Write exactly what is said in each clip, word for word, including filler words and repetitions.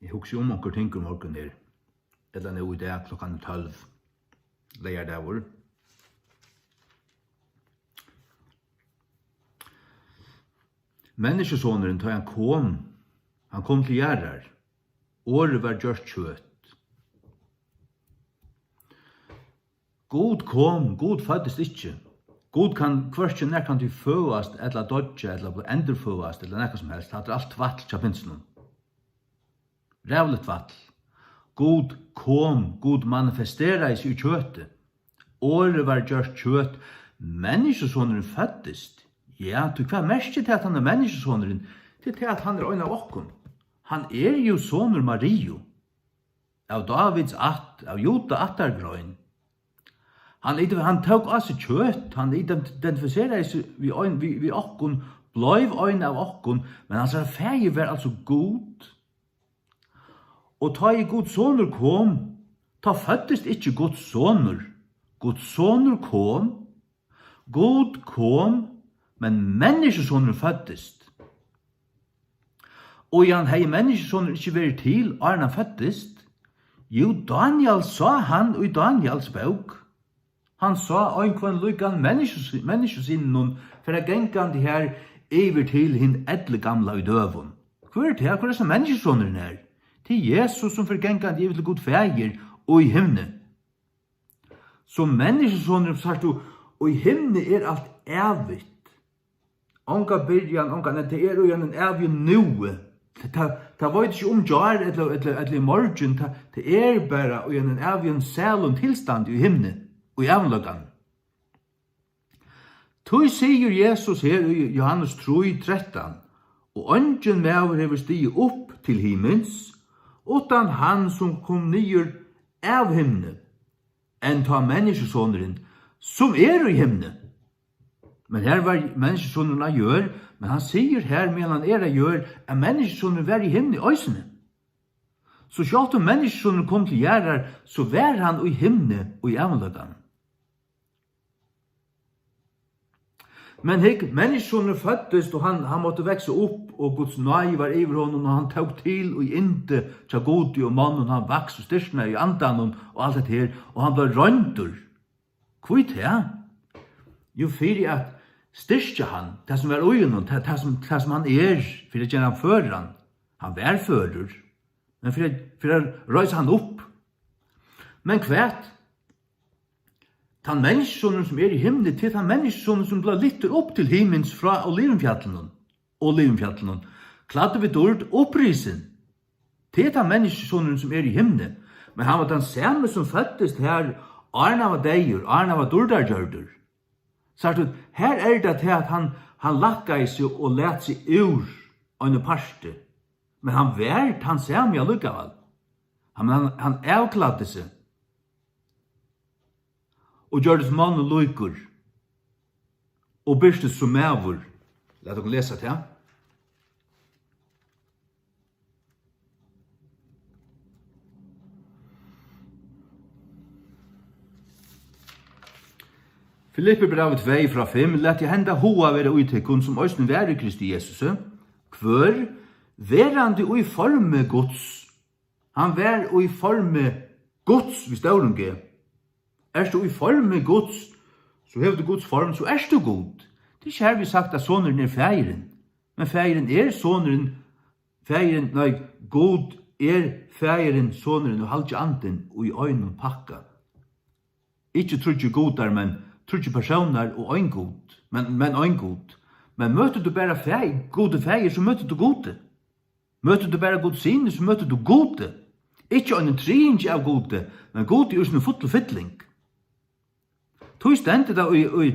Eg hugsi um onkur ting í morgun her, ella nú í dag klokkan tólv, leygardagur. Menniskjusonurin, tá hann kom, hann kom til jarðar. Orðið var gjørt kjøt. Gud kom, Gud føddist ikki. Gud kann hvørki nakrantíð føðast ella doyggja ella endurføðast ella nakað sum helst. Hatta er alt tvætl hjá pinsinum. Ræðuligt tvætl. Gud kom, Gud manifesteraði seg í kjøti. Orðið var gjørt kjøt, menniskjusonurin føddist. Ja, tí hvat merkir tað, at hann er menniskjusonurin? Tað er tað, at hann er ein av okkum. Hann er jú sonur Mariu, av Dávids ætt, av Juda ættargrein. Hann ident-, hann tók á seg kjøt, hann ident-, identifiseraði seg við ein, við, við okkum, bleiv ein av okkum, men hansara faðir var altso Gud. Og tá ið Guds sonur kom, tá føddist ikki Guds sonur. Guds sonur kom, Gud kom, men menniskjusonurin føddist. Og hann hevði menniskjusonurin ikki verið til, áðrenn hann føddist? Jú, Dánial sá hann í Dánials bók. Hann sá ein hvønn líkan menniskjus-, menniskjusyninum fara gangandi her yvir til hin eldgamla í døgum. Hvør er tað? Hvør er so menniskjusonurin her? Tað er Jesus, sum fer gangandi yvir til Gud Faðir og í himni. So menniskjusonurin, sært tú, og í himni er alt ævigt. Onga byrjan, onga, nei, tað er í einum ævigum nú. Tað, tað veit ikki um gjár ella, ella, ella í morgin. Tað, tað er bara í einum ævigum sælum tilstandi í himni, í ævinleikanum. Tí sigur Jesus her í Jóhannes trý trettan: "Og eingin maður hevur stigið upp til himins, uttan hann, sum kom niður av himni, enn tá menniskjusonurin, sum er í himni." Men her var menniskjusonurin á jørð, men hann sigur her, meðan hann er á jørð, at menniskjusonurin var í himni eisini. So sjálvt um menniskjusonurin kom til jarðar, so var hann í himni í ævinleikanum. Men hygg, menniskjusonurin føddist, og hann, hann mátti vaksa upp, og Guds náði var yvir honum, og hann tók til í yndi hjá Gudi og monnum, hann vaks og styrknaði í andanum og alt hetta her, og hann bleiv royndur. Hví tað? Jú, fyri at styrkja hann, tað sum var í honum, tað, tað sum, tað sum hann er, fyri at gera hann føran. Hann var førur, men fyri at, fyri at reisa hann upp. Men hvat? Tann menniskjusonurin, sum er í himni, til tann menniskjusonurin, sum bleiv lyftur upp til himins frá Olivufjallinum, Olivufjallinum, klæddur við dýrd, upprisin. Tað er tann menniskjusonurin, sum er í himni. Men hann var tann sami, sum føddist her, áðrenn hann var deyður, áðrenn hann var dýrdargjørdur. Sært tú, her er tað til, at hann, hann lækkaði seg og læt seg úr einum parti. Men hann var tann sami allíkavæl. Hann, hann, hann avklæddi seg og gjørdist manni líkur og birtist sum maður. Lat okkum lesa tað. Filippibrævið tvey frá fimm: "Latið henda huga vera í tykkum, sum eisini var í Kristi Jesusi, hvør, verandi í formi Guds." Hann var í formi Guds við stórum G. Ert tú í formi Guds, so hevur tú Guds form, so ert tú Gud. Tað er ikki her, vit sagt, at Sonurin er Faðirin, men Faðirin er Sonurin, Faðirin, nei, Gud er Faðirin, Sonurin og Halgi Andin í einum pakka. Ikki tríggir gudar, men tríggir persónar og ein Gud, men, men ein Gud. Men møtir tú bara Faðir, Gud er Faðir, so møtir tú Gudi. Møtir tú bara Guds Syni, so møtir tú Gudi. Ikki einum triðingi av Gudi, men Gudi í síni fullu fylling. Tí stendur tað í, í,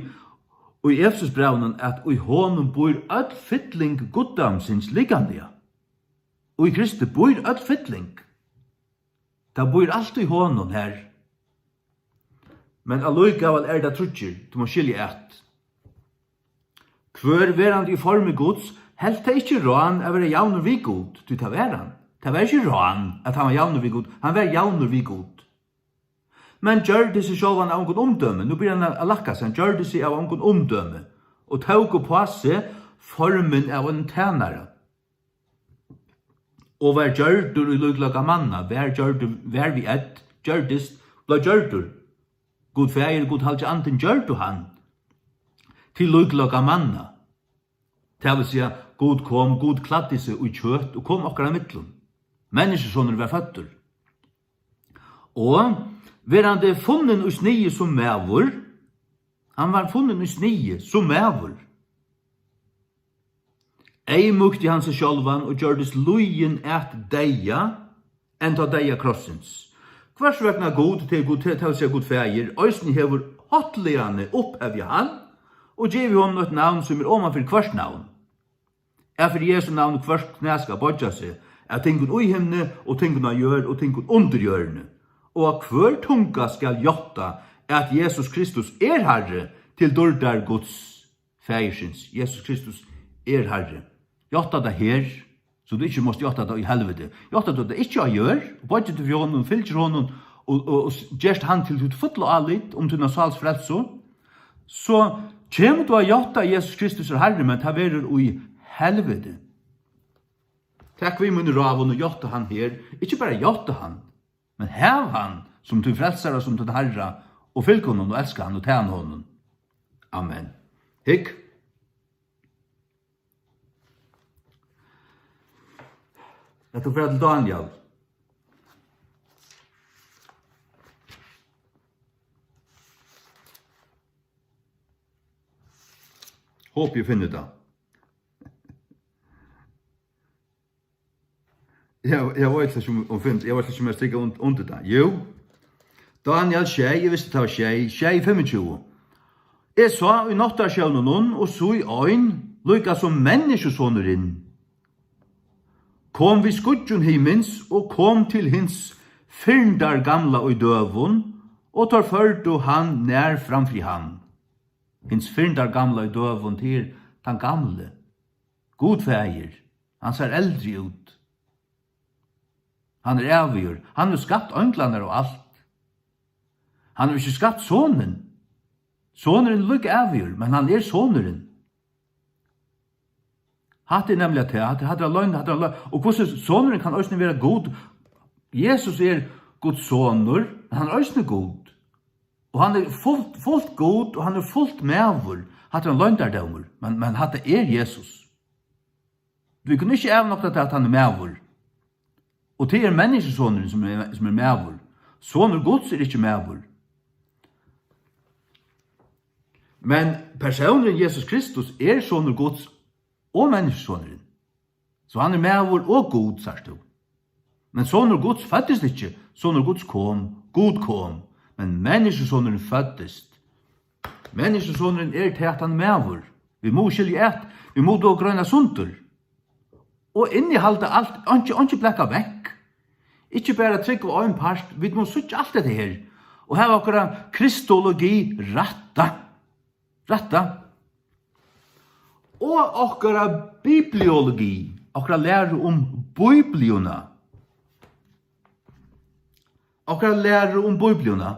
í Efesusbrævinum, at í honum býr øll fylling guddómsins likamliga. Í Kristi býr øll fylling. Tað býr alt í honum her. Men allíkavæl er tað tríggir, tú mást skilja at. Hvør verandi í formi Guds, helt tað ikki rán at vera javnur við Gud, tí tað var hann. Tað var ikki rán, at hann var javnur við Gud, hann var javnur við Gud. Men gjørdi seg sjálvan av ongum umdømi, nú byrjar hann at lækka seg, hann gjørdi seg av ongum umdømi, og tók upp á seg formin av einum tænara. Og var gjørdur í líkleika manna, var gjørdur, var við ð, gjørdist, bleiv gjørdur. Gud Faðir, Gud Halgi Andin gjørdu hann til líkleika manna. Tað vil siga, Gud kom, Gud klæddi seg í kjøt og kom okkara millum. Menniskjusonur var føddur. Og verandi funnin í sniði sum maður, hann var funnin í sniði sum maður, eyðmýkti hann seg sjálvan og gjørdist lýðin at deyða, enn tá deyða krossins. Hvørs vegna Gud, tað er Gud, tað vil siga Gud Faðir, eisini hevur háttligani upphevjað hann og givið honum eitt navn, sum er oman fyri hvørt navn, at fyri Jesu navn hvørt knæ skal boyggja seg, av tingum í himni og tingum á jørð og tingum undir jørðini, og at hvør tunga skal játta, at Jesus Kristus er Harri, til dýrdar Guds Faðirsins. Jesus Kristus er Harri. Játta tað her, so tú ikki mást játta tað í helviti. Játtar tú tað ikki á jørð, og boyggir tú fyri honum, fylgir honum, og, og, og s-, gerst hann til títt fulla álit um tína sáls frelsu, so kemur tú at játta, at Jesus Kristus er Harri, men tað verður í helviti. Tak við míni ráð og játta hann her. Ikki bara játta hann, men hav hann sum tín frelsara, sum tín Harra, og fylg honum og elska hann og tæna honum. Amen. Hygg. Lat okkum fara til Daniel. Hopi eg finni tað. Eg, eg veit ikki um, um finn, eg veit ikki um eg stikki und-, undir tað. Jú. Daniel sjey, eg visti tað var sjey, sjey fimmogtjúgu. Eg sá í náttarsjónunum, og sí ein, líka sum Menniskjusonurin, kom við skýggjum himins og kom til hins fyrndargamla í døgum, og teir førdu hann nær fram fyri hann. Hins fyrndargamla í døgum, tað er tann gamli. Gud Faðir, hann sær eldri út. Hann er ævigur. Hann hevur skapt einglarnar og alt. Hann hevur ikki skapt sonin. Sonurin er líka ævigur, men hann er sonurin. Hatta er nemliga tað. Hatta, hatta er ein løgn, hatta er ein løgn. Og hvussu sonurin kann eisini vera Gud. Jesus er Guds sonur, men hann er eisini Gud. Og hann er fult, fult Gud, og hann er fult maður. Hatta er ein loyndardómur, men, men hatta er Jesus. Vit kunnu ikki avnokta tað, at hann er maður. Og tað er Menniskjusonurin, sum er, sum er maður. Sonur Guds er ikki maður. Men persónurin Jesus Kristus er sonur Guds og Menniskjusonurin. So hann er maður og Gud, sært tú. Men sonur Guds føddist ikki, sonur Guds kom, Gud kom, men Menniskjusonurin føddist. Menniskjusonurin er tað, at hann er maður. Vit mugu skilja at, vit mugu duga at greina sundur. Og innihalda alt, einki, einki blaka vekk. Ikki bara trúgva ein part, vit mugu síggja alt hetta her. Og hava okkara kristologi rætta. Rætta. Og okkara bibliologi, okkara læru um Bibliuna. Okkara læru um Bibliuna.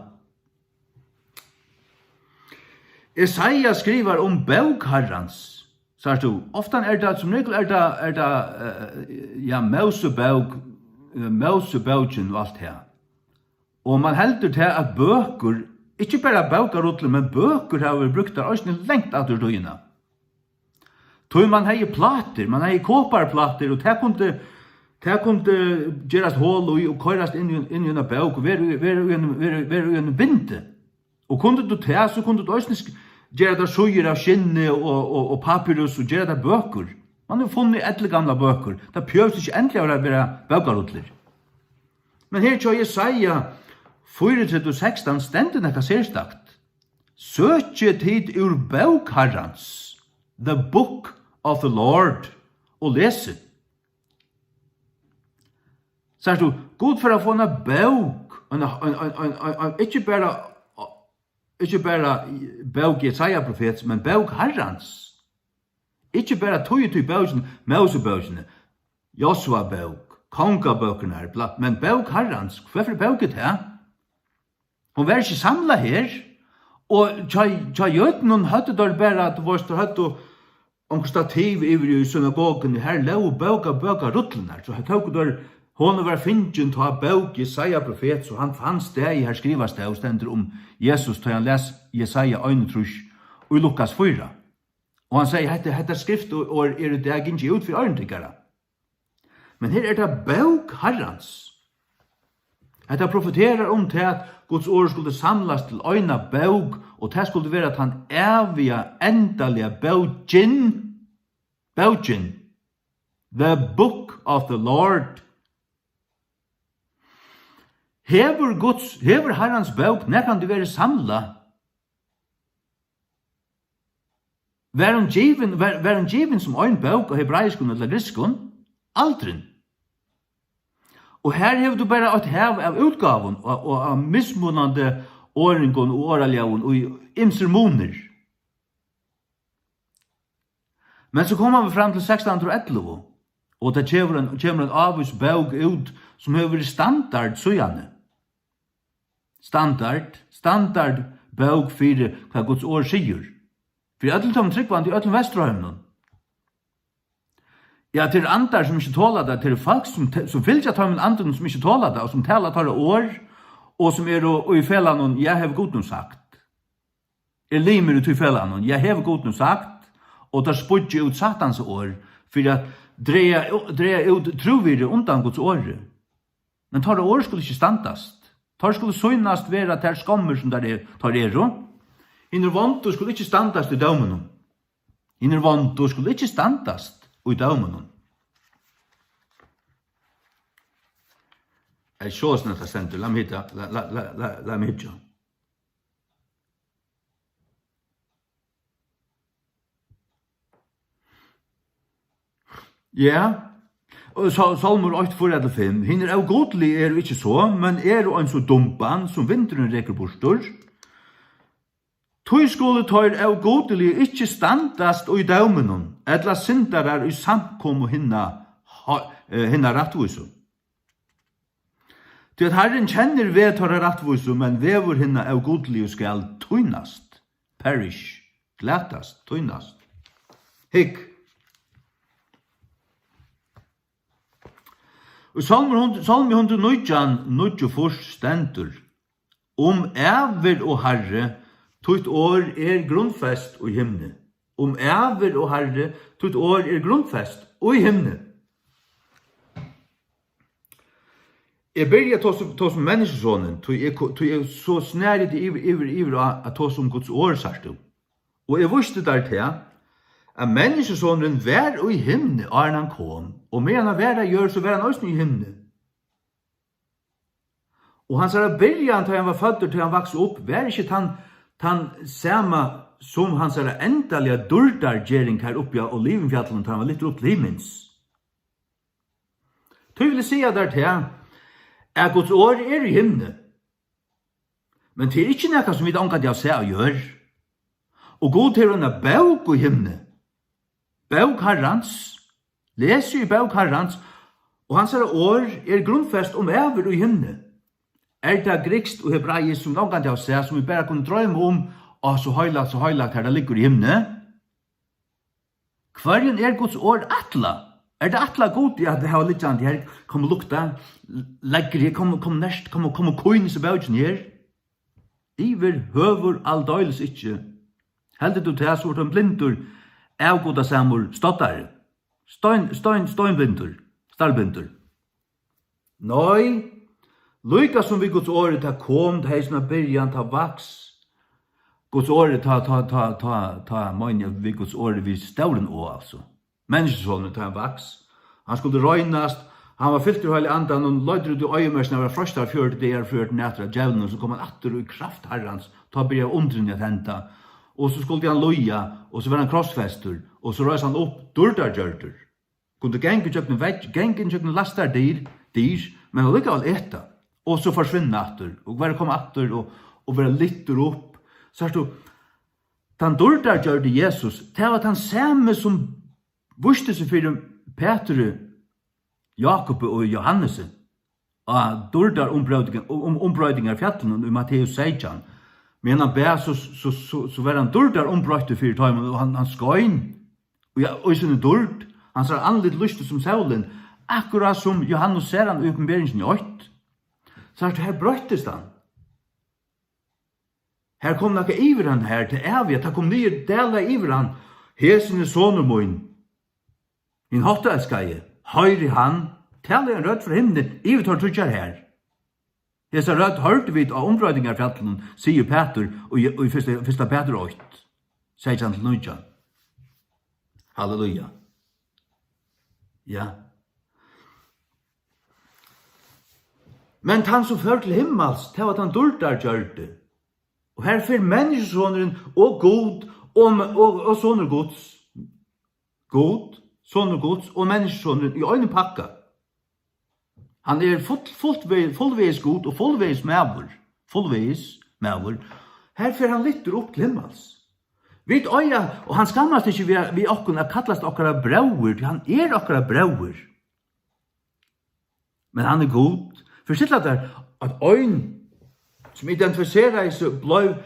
Esaias skrivar um bók Harrans. Sært tú, ofta er tað, sum regel er tað, er tað, eh, ja, Mósebók, eh, Mósebókin og alt tað. Og man heldur tað, at bøkur, ikki bara bókarullur, men bøkur hava verið brúktar eisini langt aftur í tíðina. Tí man hevði plátur, man hevði koparplátur, og tað kundi, tað kundi gerast hol í og koyrast inn í, inn í eina bók, og vera í, vera í einum, vera, vera í einum bindi. Og kundi tú tað, so kundi tú eisini sk-, gera tær síður av skinni og, og, og papyrus og gera tær bøkur. Man hevur funnið eldgamlar bøkur. Tað behøvist ikki endiliga at vera, vera bókarullur. Men her hjá Jesaja fýraogtretivu sekstan stendur nakað serstakt. Søkið tit úr bók Harrans, the book of the Lord, og lesið. Sært tú, Gud fer at fáa eina bók, ein, ein, ein, ein, ein, ein, ikki bara, ikki bara bók Jesaja profets, men bók Harrans. Ikki bara tí og tí bókini, Mósebókini, Josva bók, kongabøkurnar, bla-, men bók Harrans, hvør fyri bók er tað? Hon var ikki samlað her, og hjá, hjá jødunum høvdu teir bara, tú veist, teir høvdu onkur stativ yvir í synagoguni, har lógu bóka-, bókarullurnar. So har tóku teir, honum var fingin tá bók Jesaja profets, og hann fann staðið, har skrivað stóð, stendur um Jesus, tá hann las Jesaja einogtrýss í Lukas fýra. Og hann segði: "Hetta, hetta skriftorð er í dag gingið út fyri oyrun tykkara." Men her er tað bók Harrans. Hetta profeterar um tað, at Guds orð skuldi samlast til eina bók, og tað skuldi vera tann æviga, endaliga bókin, bókin, the book of the Lord. Hevur Guds, hevur Harrans bók nakrantíð verið samlað? Var hon givin, var, var hon givin sum ein bók á hebraiskum ella grikskum? Aldrin. Og her hevur tú bara eitt hav av útgávum og, og av mismunandi orðingum og orðaljóðum og í ymsir munir. Men so koma vit fram til sekstan hundrað og ellivu, og tað kemur ein, kemur ein ávís bók út, sum hevur verið standard síðani. Standard, standard bók fyri, hvat Guds orð sigur. Fyri øllum teimum trúgvandi í øllum Vesturheiminum. Ja, til andar, sum ikki tola tað, til fólk, sum te-, sum fylgja teimum andunum, sum ikki tola tað, og sum tala teirra orð, og sum eru í felagnum: "Ja, hevur Gud nú sagt." Er limur í tí felagnum: "Ja, hevur Gud nú sagt", og teir spýggja út Satans orð, fyri at draga, draga út trúvirði undan Guds orði. Men teirra orð skulu ikki standast. Teir skulu sýnast vera tær skommir, sum teir er, teir eru. Hinir vondu skulu ikki standast í dóminum. Hinir vondu skulu ikki standast í dóminum. Er so snart tað stendur. Lat meg hitta, la, la, la, la, lat meg hyggja. Ja, og Sál-, Sálmur eitt, fýra til fimm. Hinir ógudligu eru ikki so, men eru eins og dumban, sum vindurin rekur burtur. Tí skulu teir ógudligu ikki standast í dóminum, ella syndarar í samkomu hinna, eh, hinna rættvísu. Tí at Harrin kennir veg teirra rættvísu, men vegur hinna ógudligu skal týnast, perish, glatast, týnast. Hygg. Í Sálmur hund-, Sálmi hundrað og nítjan, níggjuogfýrs stendur: "Um ævir, o Harri, títt orð er grundfest í himni." Um ævir, o Harri, títt orð er grundfest í himni. Eg byrji at tosa, tosa um Menniskjusonin, tí eg ko-, tí eg so snari tað yvir, yvir, yvir á at tosa um Guds orð, sært tú. Og eg vísti tær tað, at Menniskjusonurin var í himni, áðrenn hann kom, og meðan hann var á jørð, so var hann eisini í himni. Og hansara byrjan, tá hann var føddur, tá hann vaks upp, var ikki tann, tann sama sum hansara endaliga dýrdargering her uppi á Olivufjallinum, tá hann var lyftur upp til himins. Tí vil eg siga tær tað, at Guds orð er í himni. Men tað er ikki nakað, sum vit ongantíð hava sæð á jørð. Og Gud hevur eina bók í himni. Bók Harrans. Lesi í bók Harrans, og hansara orð er grundfest um ævir í himni. Er tað grikskt og hebraiskt, sum vit ongantíð hava sæð, sum vit bara kunnu droyma um, á, so heilagt, so heilagt, har tað liggur í himni? Hvørjum er Guds orð ætlað? Er tað ætlað Gudi at hava liggjandi her, kom og lukta, leggri, kom, kom nært, kom, kom og kýn hesi bókini her? Yvirhøvur aldeilis ikki. Heldur tú tað, so ert tú ein blindur, avgudasamur stoddari. Stein, stein, steinblindur, starblindur. Nei, líka sum við Guds orði, tað kom, tað hevði sína byrjan, tað vaks. Guds orði, tá, tá, tá, tá, tá meini eg við Guds orði við stórum O, altso. Menniskjusonur, tá hann vaks. Hann skuldi roynast, hann var fyltur av Heilaga Andanum, leiddur út í oyðimørkina, var freistar fjøruti dagar, fjøruti nætur av djevlinum, so kom hann aftur í kraft Harrans, tá byrjaðu undrini at henda. Og so skuldi hann líða, og so var hann krossfestur, og so reis hann upp, dýrdargjørdur. Kundi ganga ígjøgnum vegg, ganga ígjøgnum læstar dyr, dyr, men allíkavæl eta. Og so forsvinna aftur, og vera koma aftur, og, og vera lyftur upp. Sært tú, tann dýrdargjørdi Jesus, tað var tann sami, sum vísti seg fyri Petri, Jákupi og Jóhannesi á dýrdar umbroytingar, um, umbroytingarfjallinum í Matteus seytjan. Meðan hann bað, so, so, so, so var hann dýrdar umbroyttur fyri teimum, og hann, hann skein. Og ja, og í síni dýrd, hansara andlit lýsti sum sólin, akkurát sum Jóhannes sær hann í Opinberingini eitt. So her broyttist hann. Her kom nakað yvir hann her, tað æviga, tað kom niður, dalaði yvir hann. Hesin er sonur mín, hin háttelskaði, hoyrið hann, talaði ein rødd frá himni yvir teir tríggjar her. Hesa rødd hoyrdu vit á umbroytingarfjallinum, sigur Pætur í, í fyrsta, fyrsta Pætur eitt, seytjan til nítjan. Halleluja. Ja. Men tann, sum fór til himmals, tað var tann dýrdargjørdi. Og her fer Menniskjusonurin og Gud og, og, og Sonur Guds. Gud, Sonur Guds og Menniskjusonurin í einum pakka. Hann er full, fullvegis, fullvegis Gud og fullvegis maður. Fullvegis maður. Her fer hann lyftur upp til himmals. Vit eiga, og hann skammast ikki við, við okkum at kallast okkara bróðir, tí hann er okkara bróðir. Men hann er Gud. Forstilla tær, at ein, sum identifiserar seg, bleiv,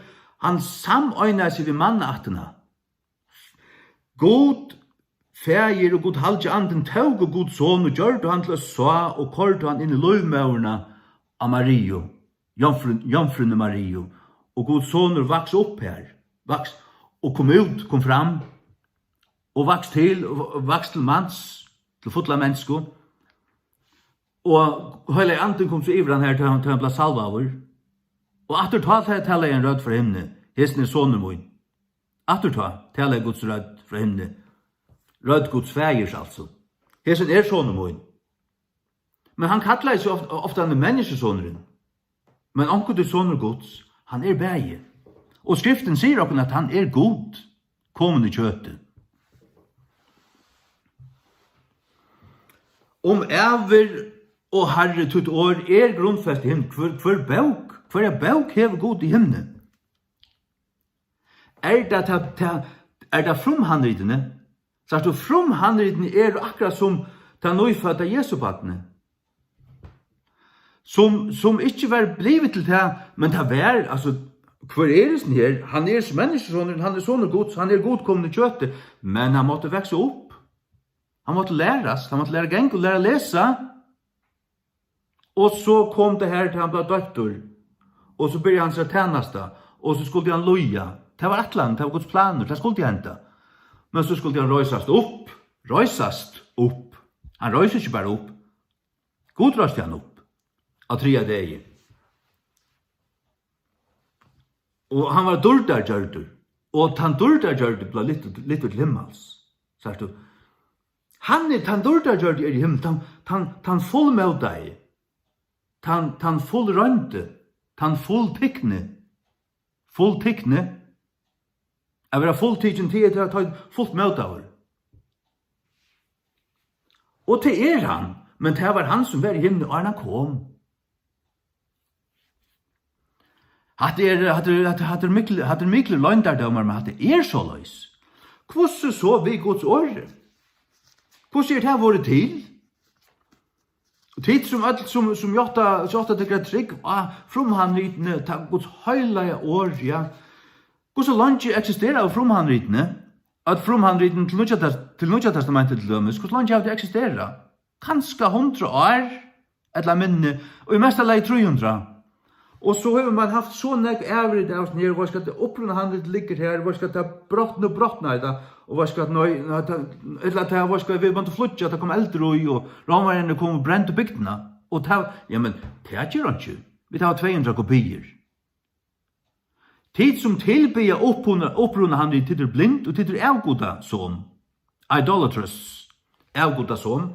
hann sameinaði seg við mannaættina. Gud, Faðir og Gud Halgi Andin tóku Gud Son og gjørdu hann til eitt sá og koyrdu hann inn í lívmóðurina á Mariu, jomfrú, jomfrúnni Mariu. Og Gud Sonur vaks upp her, vaks og kom út, kom fram, og vaks til, og vaks til mans, til fulla mensku. Og Heilagi Andin kom so yvir hann her, til hann, til hann bleiv salvaður. Og aftur tá, tá talaði ein rødd frá himni: "Hesin er sonur mín." Aftur tá talaði Guds rødd frá himni. Rødd Guds faðirs, altso. "Hesin er sonur mín." Men hann kallaði seg ofta, ofta hann er Menniskjusonurin. Men onkuntíð Sonur Guds, hann er bæði. Og Skriftin sigur okkum, at hann er Gud, komin í kjøti. Um ævir, o Harri, títt orð er grundfest í himni. Hvør, hvør bók, hvørja bók hevur Gud í himni? Er tað, tað, tað, er tað frumhandritini? Sært tú, frumhandritini eru akkurát sum tað nýfødda Jesubarnið, sum, sum ikki var blivið til tað, men tað var, altso, hvør er hesin her? Hann er Menniskjusonurin, hann er sonur Guds, hann er Gud komin í kjøti, men hann mátti vaksa upp. Hann mátti lærast, hann mátti læra at ganga og læra at lesa. Og so kom tað her til hann bleiv doyptur. Og so byrjaði hann sína tænastu. Og so skuldi hann líða. Tað var ætlanin, tað var Guds planur, tað skuldi henda. Men so skuldi hann reisast upp. Reisast upp. Hann reis ikki bara upp. Gud reisti hann upp á triðja degi. Og hann var dýrdargjørdur. Og tann dýrdargjørdi bleiv lyftur, lyftur til himmals. Sært tú? Hann er, tann dýrdargjørdi er í himli, tann, tann, tann fullmótaði, tann, tann fullroyndi, tann fulltikni, fulltikni. At vera fulltikin, tað er, tað er fullmótaður. Og tað er hann, men tað var hann, sum var í himli, áðrenn hann kom. Hatta er, hatta er, hatta, hatta er mikil-, hatta er miklir loyndardómar, men hatta er soleiðis. Hvussu so við Guds orði? Hvussu er tað vorðið til? Og tit sum øll, sum, sum játta, játta tykkara trúgv á frumhandritini, tað Guds heilaga orð, ja. Hvussu leingi eksisteraðu frumhandritini? Øll frumhandritini til Nýggja Tes-, til Nýggja Testamentið til dømis, hvussu leingi hava tey eksisterað? Kanska hundrað ár ella minni, og í mesta lagi trý hundrað. Og so hevur mann havt so nógv avrit av, sum her, veitst hvat, upprunahandritið liggur her, veitst hvat, tað brotn-, nú brotnaði tað, og veitst hvat, nei, nei, tað, ella tað, veitst hvat, vit máttu flýggja, tað kom eldur í, og Rómverjarnir komu og brendu bygdina, og tað, ja, men tað ger einki. Vit hava tvey hundrað kopiir. Tit sum tilbiðja uppruna-, upprunahandrit, tit eru blind og tit eru avgudasom. Idolatrous. Avgudasom.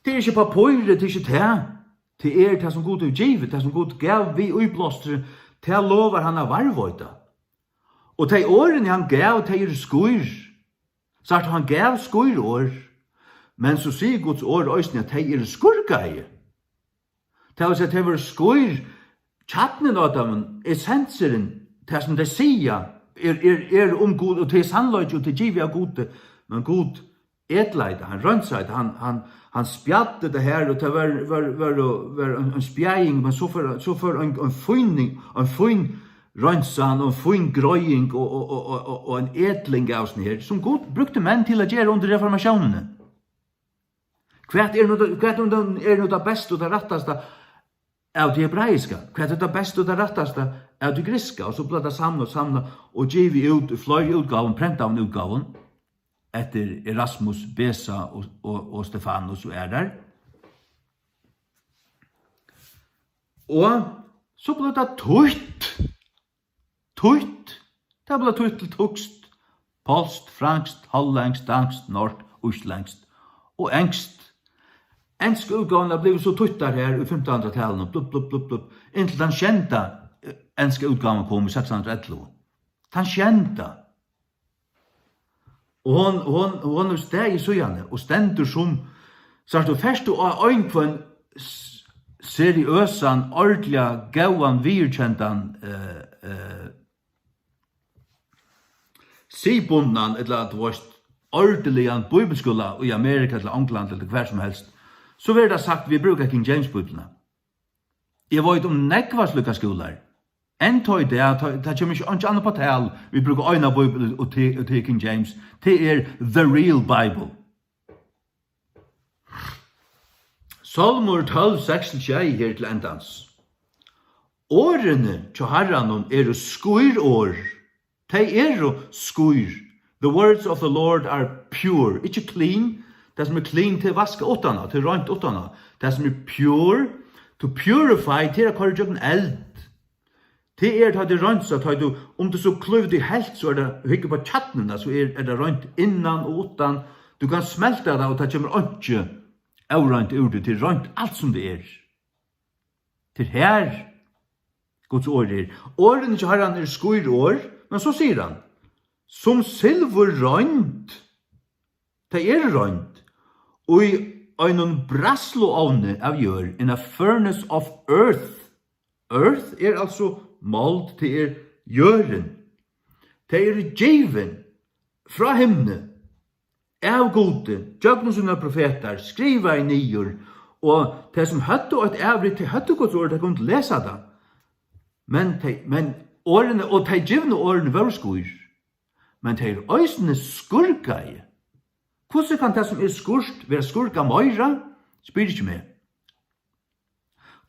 Tað er ikki pappírið, tað er ikki tað. Tað er tað, sum Gud hevur givið, tað, sum Gud gav við íblástri, tað lovar hann at varðveita. Og tey orðini, hann gav, tey eru skýr. Sært, hann gav skýr orð. Men so sigur Guds orð eisini, at tey eru skírgað. Tað vil siga, tey vóru skýr, kjarnin á teimum, essensurin, tað sum tey siga, er, er, er um Gud, og tað er sannleiki, og tað er givið av Gudi, men Gud etlagdi tað, hann reinsaði tað, hann, hann, hann spjaddi tað her, og tað var, var, var, var ein, ein spjaðing, men so fór, so fór ein, ein fíning, ein fín, reinsan og fín greiðing og, og, og, og, og, og ein etling av sånn her, sum Gud brúkti menn til at gera undir reformatiónini. Hvat er nú tað, hvat er nú, er nú tað besta og tað rættasta av tí hebraiska? Hvat er tað besta og tað rættasta av tí grikska? Og so bleiv tað samlað og samlað og givið út í fleiri útgávum, prentaðum útgávum, eftir Erasmus, Beza og, og, og Stefanus og aðrar. Og so bleiv tað týtt. Týtt. Tað bleiv týtt til týskt, pólskt, franskt, hollendskt, danskt, norskt, íslendskt og enskt. Ensku útgávurnar blivu so týttar her í fimtan hundrað-talinum, blup, blup, blup, blup, inntil tann sjeynda, eh, enska útgávan kom í seks hundrað og ellivu. Tann sjeynda. Og hon, hon, hon hevur staðið síðani og stendur sum, sært tú, fert tú á einhvønn s-, seriøsan, ordiliga góðan, viðurkendan, eh, eh, siðbundnan, ella, tú veist, ordiligan bíbliuskúla í Amerika, ella Onglandi, ella hvar sum helst, so verður tað sagt, vit brúka King James Bíbliuna. Eg veit um nógvar slíkar skúlar. Enn tá í dag, tá, tað kemur ikki, einki annað uppá tal, vit brúka eina bíbel og te-, og tað er King James. Tað er the real Bible. Sálmur tólv, seks til sjey her til endans. Orðini hjá Harranum eru skír orð. Tey eru skír. The words of the Lord are pure. Ikki clean. Tað sum er clean, tað er vaskað uttan á, tað er reint uttan á. Tað sum er pure, to purify, tað er at koyra ígjøgnum eld. Tað er, tá tað er reint, so tá tú, um tú so klívur tað heilt, so er tað, hyggur upp á kjarnuna, so er, er tað reint innan og uttan. Tú kanst smelta tað, og tað kemur einki óreint úr tí. Tað er reint alt sum tað er. Tað er her, Guds orð er. Orðini hjá Harranum eru skír orð, men so sigur hann, sum silvurroynd, tey eru roynd, í einum bræðsluovni av jørð, in a furnace of earth. Earth er altso mold, tað er jørðin. Tey eru givin frá himni, av Gudi, gjøgnum sínar profetar, skrivaði niður, og tey sum høvdu eitt avrit, tey høvdu Guds orð, tey kundu lesa tað. Men tey, men orðini, og tey givnu orðini vóru skír. Men tey eru eisini skurkaði. Hvussu kann tað, sum er skírt, vera skurkað meira? Spyr ikki meg.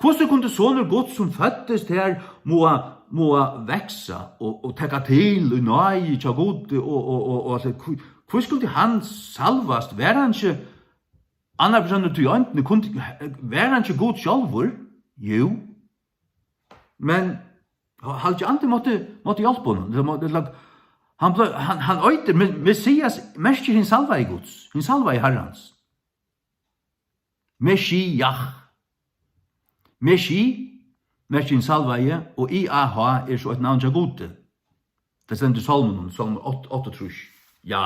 Hvussu kundi sonur Guds, sum føddist her, muga, muga vaksa og, og taka til í náði hjá Gudi og, og, og, og alt tað? Hví, hví skuldi hann salvast? Var hann ikki annar persónur í eindini? Kundi, var hann ikki Gud sjálvur? Jú. Men Halgi Andi mátti, mátti hjálpa honum. Tað má-, tað lag-, hann bleiv, hann, hann eitur Me-, Messias, merkir hin salvaði Guds, hin salvaði Harrans. Meshiach. Meshi merkir hin salvaði, og I A H er so eitt navn hjá Gudi. Tað stendur í Sálmunum, Sálmur átta, áttaogtrýss. Ja.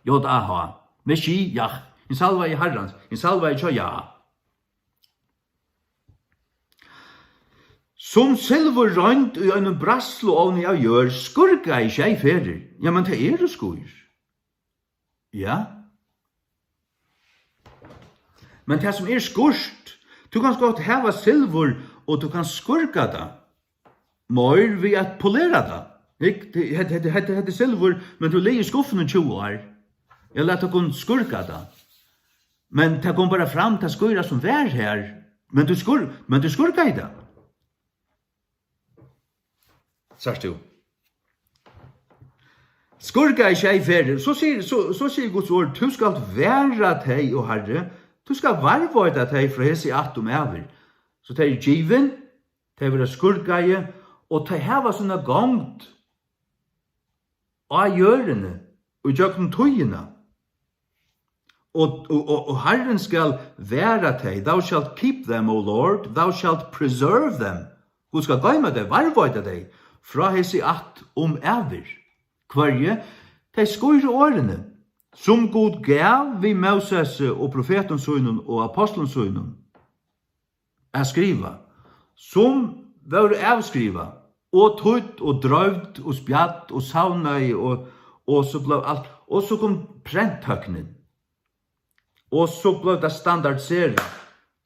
J A H. Meshiach. Hin salvaði Harrans. Hin salvaði hjá Ja. Sum silvurroynd í einum bræðsluovni av jørð, skurkaði sjey ferðir. Ja, men tað eru skír. Ja. Men tað sum er skírt, tú kanst gott hava silvur, og tú kanst skurka tað. Meir við at polera tað. Hygg, tað, hetta, hetta, hetta, hetta er silvur, men tú legði í skuffuna í tjúgu ár. Eg læt okkum skurka tað. Men tað kom bara fram, tað skíra sum var her. Men tú skur-, men tú skurkaði tað. Sært tú? Skurkaði sjey ferðir. So sigur, so, so sigur Guds orð, tú skalt vara tey, o Harri. Tú skalt varðveita tey frá hesi ætt um ævir. So tey eru givin, tey verða skurkaði, og tey hava sína gongd á jørðini í gjøgnum tíðina. Og, og, og, og Harrin skal vara tey. Thou shalt keep them, O Lord, thou shalt preserve them. Gud skal goyma tey, varðveita tey frá hesi ætt um ævir. Hvørji? Tey skíru orðini, sum Gud gav við Mósesi og profetum sínum og apostlum sínum at skriva, sum vóru avskrivað og týdd og droyvd og spjadd og savnaði og, og so bleiv alt, og so kom prenttøknin. Og so bleiv tað standardiserað,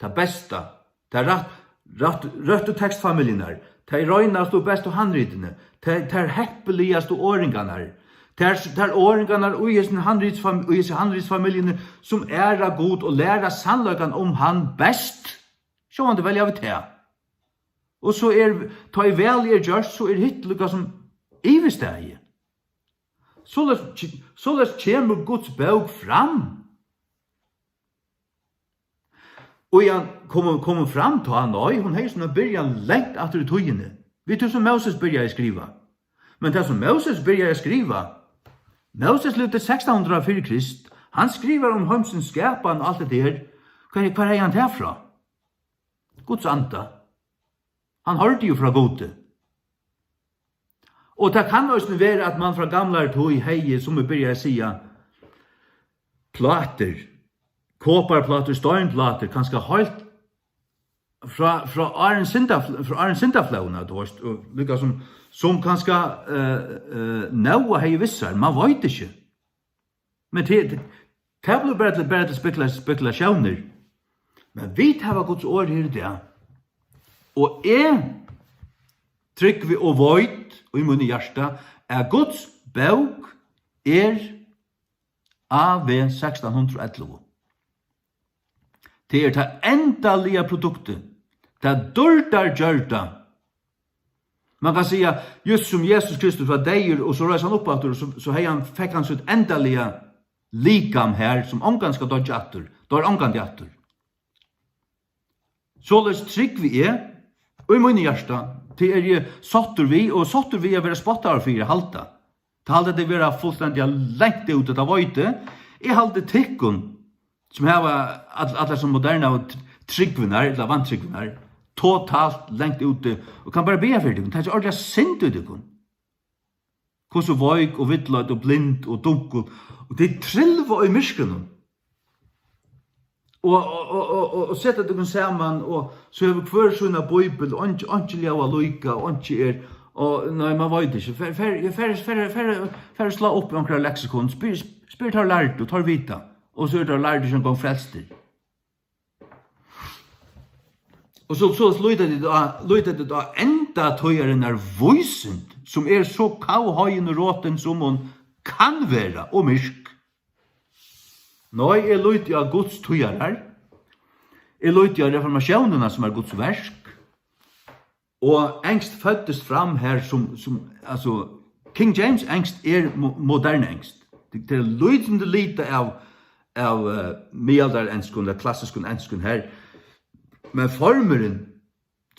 tað besta, tað rætt, rætt, røttu tekstfamiljurnar, Tey reinastu og bestu handritini, tær, tær hepiligastu orðingarnar, tær, tær orðingarnar í hesin handritsfam-, í hesi handritsfamiljuni, sum æra Gud og læra sannleikan um hann best, sjálvandi velja vit tað. Og so er, tá ið valið er gjørt, so er hitt líka sum yvirstaðið. Soleiðis, soleiðis kemur Guds bók fram. Og hann kom, kom fram tá, nei, hon hevði sína byrjan langt aftur í tíðini, við tí sum Móses byrjaði at skriva. Men tað sum Móses byrjaði at skriva, Móses livdi sekstan hundrað fyri Krist, hann skrivar um heimsins skapan og alt hetta her. Hvar, hvar hevði hann tað frá? Guds anda. Hann hoyrdi jo frá Gudi. Og tað kann eisini vera, at mann frá gamlari tíð hevði, sum eg byrjaði at siga, plátur, koparplátur, steinplátur, kanska heilt frá, frá áðrenn syndafl-, frá áðrenn syndaflóðina, tú veist, og líka sum, sum kanska, eh, eh, Nóa hevði við sær, mann veit ikki. Men tað, tað blívur bara til, bara til spekula-, spekulatiónir. Men vit hava Guds orð her í dag. Og eg trúgvi og veit í mínum hjarta, at Guds bók er A V sekstan hundrað og ellivu. Tað er tað endaliga produktið, tað dýrdargjørda. Man kann siga, júst sum Jesus Kristus var deyður, og so reis hann upp aftur, og so, so hevði hann, fekk hann sítt endaliga likam her, sum ongan skal doyggja aftur, doyr ongantíð aftur. Soleiðis trúgvi eg í mínum hjarta, tað eri eg sáttur við, og sáttur við at vera spottaður fyri at halda. Tað haldi eg vera fullstendiga langt úti, tað veit eg. Eg haldi tykkum, sum hava all-, allar sum moderna og tr-, trúgvirnar, ella vantrúgvirnar, totalt langt úti, og kann bara biðja fyri tykkum. Tað er ordiliga synd í tykkum. Hvussu veik og villleidd og blind og dunkel, og tey trilva í myrkrinum. Og, og, og, og, og, og seta tykkum saman, og so hevur hvør sína bíbel, og einki, einki ljóðar líka, og einki er, og nei, man veit ikki. Fer, fer, fer, fer, fer, fer slá upp í onkra leksikon, spyr, spyr teir lærdu, teir vita, og so eru teir lærdu ikki eingong frelstir. Og so, so líta tit á, líta tit á endatíðarinnar vísind, sum er so kavheiðin og rotin, sum hon kann vera, og myrk. Nei, eg líti á Guds týðarar. Eg líti á reformatiónina, sum er Guds verk. Og enskt føddist fram her sum, sum, altso, King James enskt er mo-, moderne enskt. Tað, tað er lítið lita av, av, eh, miðaldarenskum ella klassiskum enskum her. Men formurin,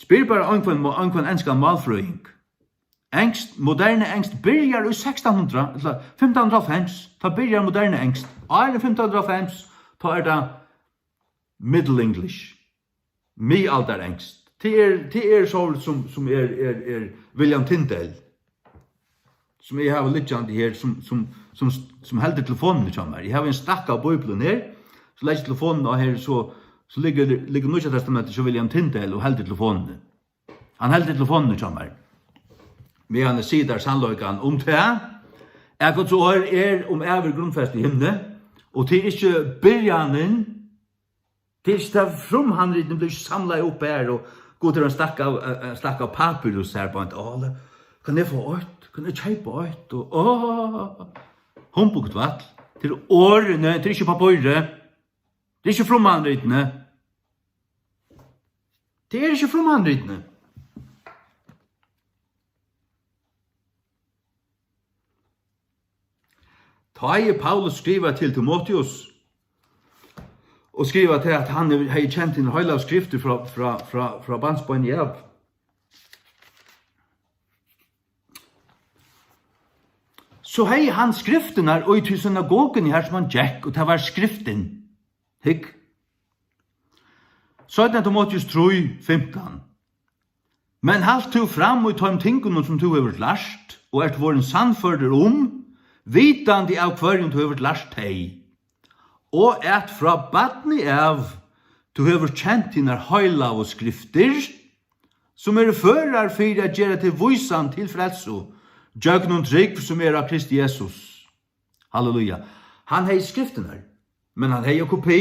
spyr bara onkran, onkran enskan málfrøðing. Enskt, moderne enskt byrjar í sekstan hundrað, ella fimtan hundrað og hálvfems, tá byrjar moderne enskt. Áðrenn fimtan hundrað og hálvfems, tá er tað Middle English. Miðaldarenskt. Tað er, tað er so sum, sum er, er, er William Tyndale, sum eg havi liggjandi her, sum, sum, sum, sum heldur telefonini hjá mær. Eg havi ein stakk av bíblium her, so leggi eg telefonina á her, so, so liggur, liggur Nýggja Testamentið hjá William Tyndale og heldur telefonini. Hann heldur telefonini hjá mær. Meðan eg sigi tær sannleikan um tað, at Guds orð er um ævir grundfest í himni, og tað er ikki byrjanin, tað er ikki tað, frumhandritini blíva ikki samlað upp her, og Gud hevur ein stakk av, eh, eh, stakk av papyrus her, bara, "Á, kann eg fáa eitt? Kann eg keypa eitt?" Og, á, humbugtvætl. Tað er orðini, tað er ikki pappírið. Tað er ikki frumhandritini. Tað er ikki frumhandritini. Tá ið Paulus skrivar til Timoteus, og skrivar til, at hann hevur, hevði kent hinar heilagu skriftir frá, frá, frá, frá barnsbeini av, so hevði hann skriftirnar í tí synagoguni, har sum hann gekk, og tað var skriftin. Hygg. Seinna Timoteus trý fimtan. Men halt tú fram í teim tingunum, sum tú hevur lært, og ert vorðin sannførdur um, vitandi av hvørjum tú hevur lært tey, og at frá barni av tú hevur kent hinar heilagu skriftir, sum eru førar fyri at gera teg vísan til frelsu, gjøgnum trúgv, sum er á Krist Jesus. Halleluja. Hann hevði skriftirnar, men hann hevði kopi.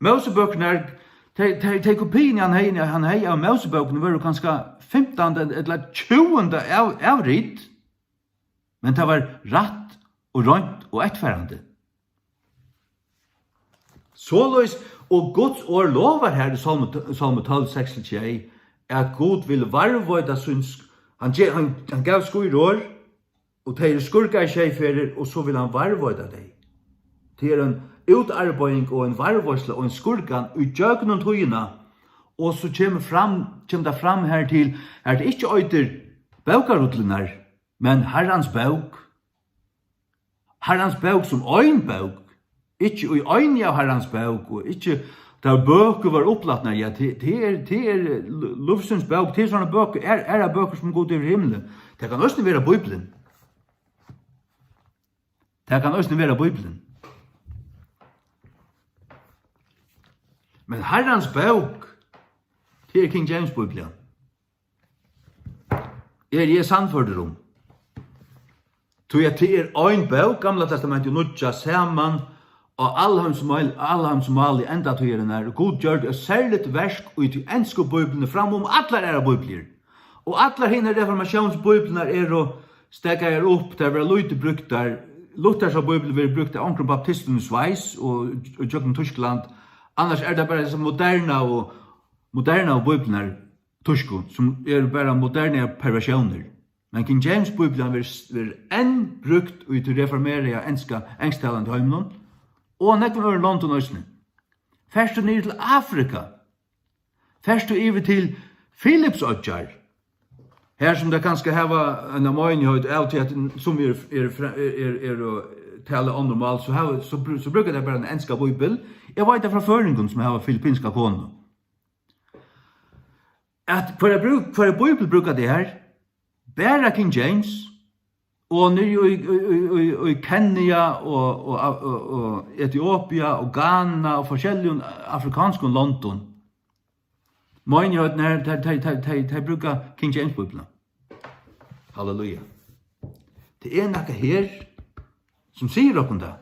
Mósebøkurnar, Tey, tey, tey kopiini, hann hevði, hann hevði av Mósebókini, vóru kanska fimtanda ella tjúgunda av, avrit, men tað var rætt og reint og eittfarandi. Soleiðis, og Guds orð lovar her í Sálmi, Sálmi tólv, seks til sjey, at Gud vil varðveita sín sk-, hann ge-, hann, hann gav skírorð, og tey eru skurkað sjey ferðir, og so vil hann varðveita tey. Tað er ein útarbeiðing og ein varðveitsla og ein skurkan í gjøgnum tíðina, og so kemur fram, kemur tað fram her til, at tað ikki eitur bókarullurnar, men Harrans bók. Harrans bók sum ein bók, ikki í eini av Harrans bók, og ikki tær bøkur var upplatnar, ja, tað, tað er, tað er lívsins bók, tað er sovorðnar bøkur, er, er bøkur sum Gud hevur í himli. Tað kann eisini vera Bíblian. Tað kann eisini vera Bíblian. Men Harrans bók, tað er King James Bíblian. Eri eg sannførdur um. Tí at tað er ein bók, Gamla Testamentið og Nýggja, saman á alheimsmál-, alheimsmáli endatíðarinnar. Gud gjørdi eitt serligt verk í tí ensku bíbliuni fram um allar aðrar bíbliur. Og allar hinar reformatiónsbíbliurnar eru steðgaðar upp, tær verða lítið brúktar. Luthersa bíblia verður brúkt av onkrum baptistum í Sveis og, og gjøgnum Týskland. Annars er tað bara hesar moderna og, moderna og bíbliurnar, týsku, sum eru bara modernar perversiónir. Men King James Bíblian verður, verður enn brúkt í tí reformeraða enska, ensktalandi heiminum og nógvum øðrum londum eisini. Fert tú niður til Afrika, fert tú yvir til Filipsoyggjar, har sum tey kanska hava eina meinigheit av tí at sum eru, eru, eru, eru, eru tala onnur mál, so hava, so, bru-, so brúka tey bara ein enska bíbel. Eg veit tað frá føroyingum sum hava filippinska konu. At hvørja brúk-, hvørja bíbel brúka tey har? Bara King James, og niðri í, í, í, í, í Kenya og, og, og, og Etiopia og Ghana og forskelligum afrikanskum londum. Meinigheitin her, tey, tey, tey, tey, tey brúka King James Bíbliuna. Halleluja. Tað er nakað her, sum sigur okkum tað.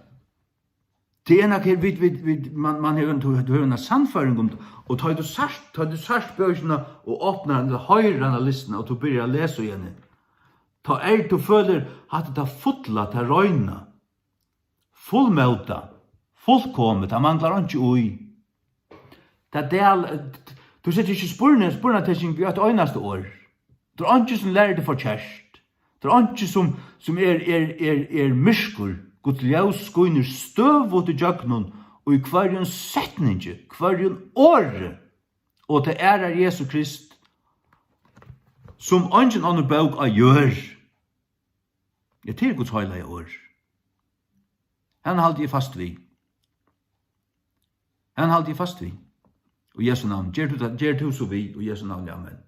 Tað er nakað her, vit, vit, vit, man, man hevur ein, tú, tú hevur eina sannføring um tað, og tá tú sært, tá tú sært bókina og opnar hana, ella hoyrir hana lisna, og tú byrjar at lesa í henni, tá er, tú følir, hatta er tað fulla, tað reina, fullmóta, fullkomið, tað manglar einki í. Tað del-, tú setir ikki spurning-, spurningartekin við eitt einasta orð. Tað er eingin sum lærir teg forkert. Tað er eingin sum, sum er, er, er, er myrkur. Guds ljós skínur støðugt ígjøgnum í hvørjum setningi, hvørjum orði. Og tað ærar Jesu Krist sum eingin onnur bók á jørð. Ja, tað er Guds heilaga orð. Hann haldi eg fast við. Hann haldi eg fast við. Og Jesu navn. Ger tú tað, ger tú so við, og Jesu navn, amen.